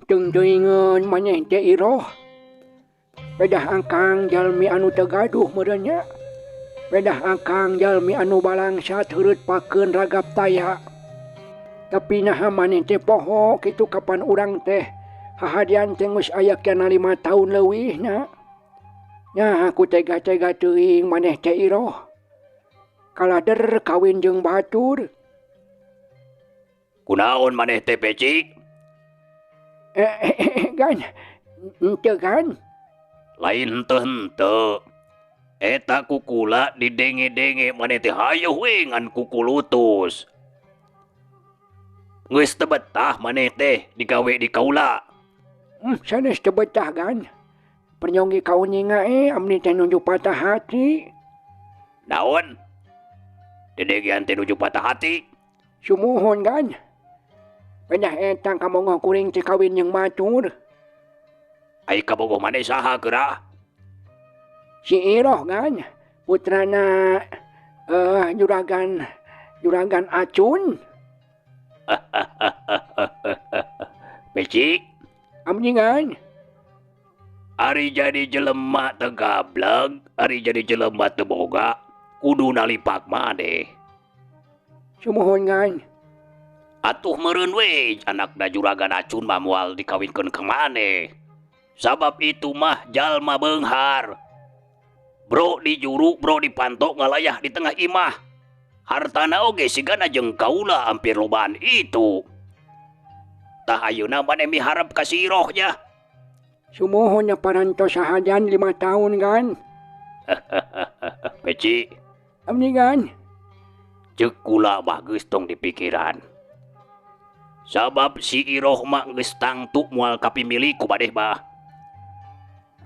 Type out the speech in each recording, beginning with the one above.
Teung-teuingeun maneh teh Iroh. Pedah akang jalmi anu teu gaduh meureun nya. Pedah akang jalmi anu balangsat heureut pakeun ragap taya. Tapi naha maneh teh poho kitu kapan urang teh hahadian teh geus aya kiana 5 tahun leuwih nya. Nya ku tega-tega teuing maneh teh Iroh. Kalader kawin jeung batur. Kunaon maneh teh Peci? Gan, henteu kan? Lain henteu-henteu. Eta kukula didenge-denge maneh teh hayuh we ngan kukulutus. Geus teu betah maneh teh digawe di kaula. Sanes teu betah gan. Pernyonggi kauninga abdi teh nuju patah hati. Naon? Didengean teh nuju patah hati? Sumuhun gan. Pedah eta kabogoh kuring teh kawin jeung batur. Ai kabogoh maneh saha geura? Si Iroh kan, putrana juragan Acun. Peci? Abdi kan? Ari jadi jelema teu gablek, ari jadi jelema teu boga, kudu nalipak maneh. Sumuhun kan? Atuh meureun we anakna juragan Acun mah moal dikawinkeun ka maneh. Sabab itu mah jalma beunghar. Bro di juru, bro di panto ngalayah di tengah imah. Hartana oge sigana jeung kaula hampir lobaan itu. Tah ayeuna maneh miharep ka si Iroh nya. Sumuhun nya parantos sahajan 5 tahun kan. Peci. Abdi kan? Ceuk kula mah geus tong dipikiran. Sabab si Iroh mah geus tangtu moal kapimili ku maneh mah.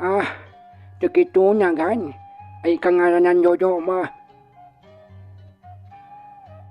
Ah, teu kitu nya kan. Ai kangaranan jodoh mah